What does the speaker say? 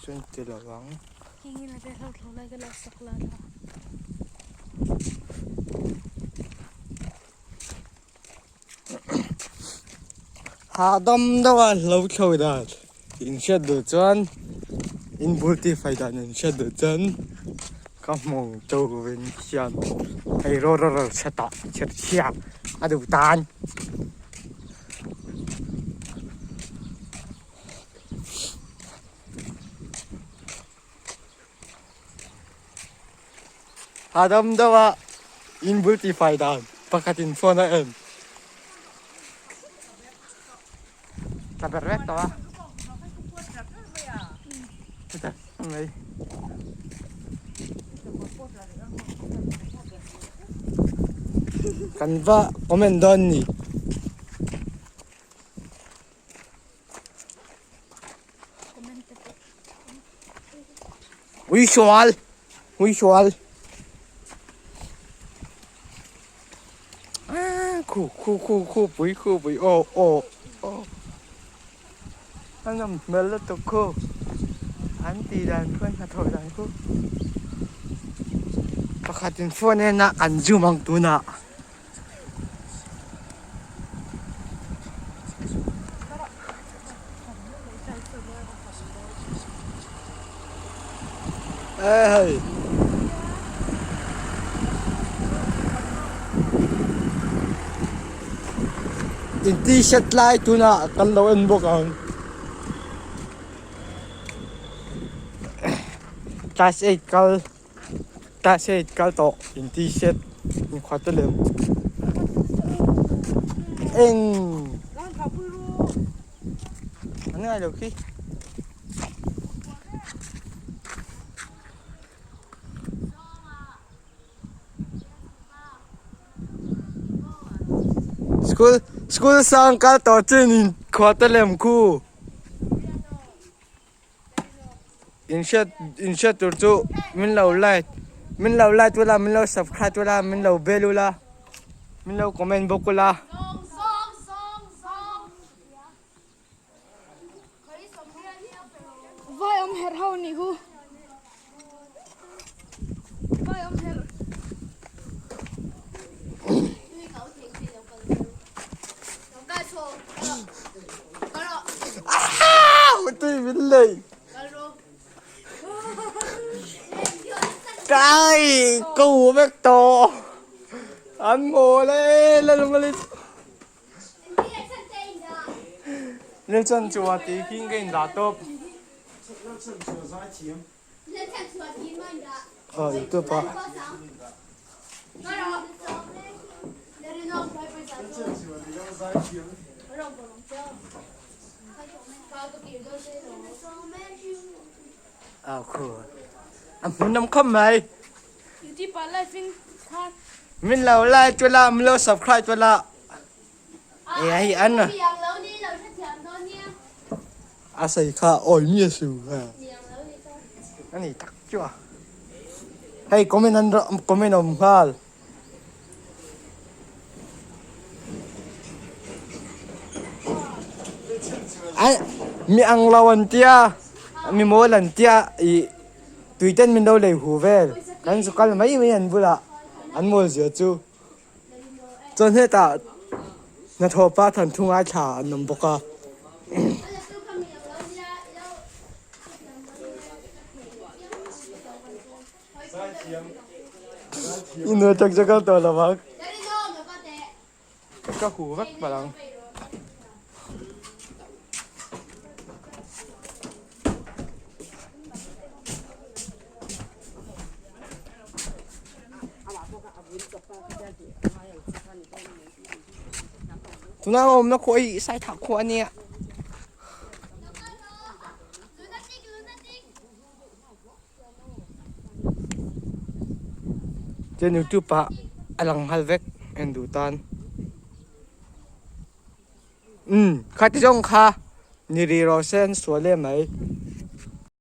chuan ti lo ang. Hahdam deuh a hlo thlo dan in hriat duh chuan in bul tih fai dan in hriat duh chuan ka hmawng turin hian hei rawt rawt rawt chhe tah chher chhiat a duh tan. Hahdam deuh a in bul tih fai dan pakhat in phone a en tla ber vek tawh a chutah mai kan va comment dawn ni. Ui sual ui sual khu khu khu khu pui khu pui aw aw aw a nawm hmel lutuk khu an tih dan khu an hnathawh dan khu pakhat in phone en a an zoom ang tunah. Hei in t-shirt lai tunah kan lo en bawk ang class eight kal. Class eight kal tawh in t-shirt inkhuat te lem eng an ngai lo khi school school sang kal tawh chin inkhuat te lem khu. In hriat in hriat tur chu min lo like min lo like ula min lo subscribe ula min lo bel ula min lo comment bawk ula. Vai awm herh ho nih hu. Vai awm herh. Tui min lei. Kai ko vek tawh. An mawl e lalmali. Lel chan chu a ti khi ka in dah tawp. Aw youtube ah. Aw khu. A hmun am khawp mai. Min lo like tu la, min lo subscribe tu la. E ai an. A sei kha oi mi su ha. Ani tak chu a. Hei comment an comment om nghal. Ai mi ang lo an tia mi mawl an tia i tuiten min lo lei hu vel kan zu kal mai mai an bulah an mawl zia chu chuan hetah hnathawh pa thanthu ngaithla an awm bawk a. I nuai tak chu kal tawh lo ang. Ka hu vek palh ang. Tuna awmna khua hi Saithah khua a nia. Chuan youtube ah a lang nghal vek en duh tan umm khati zawng kha ni rih rawh se an sual em mai.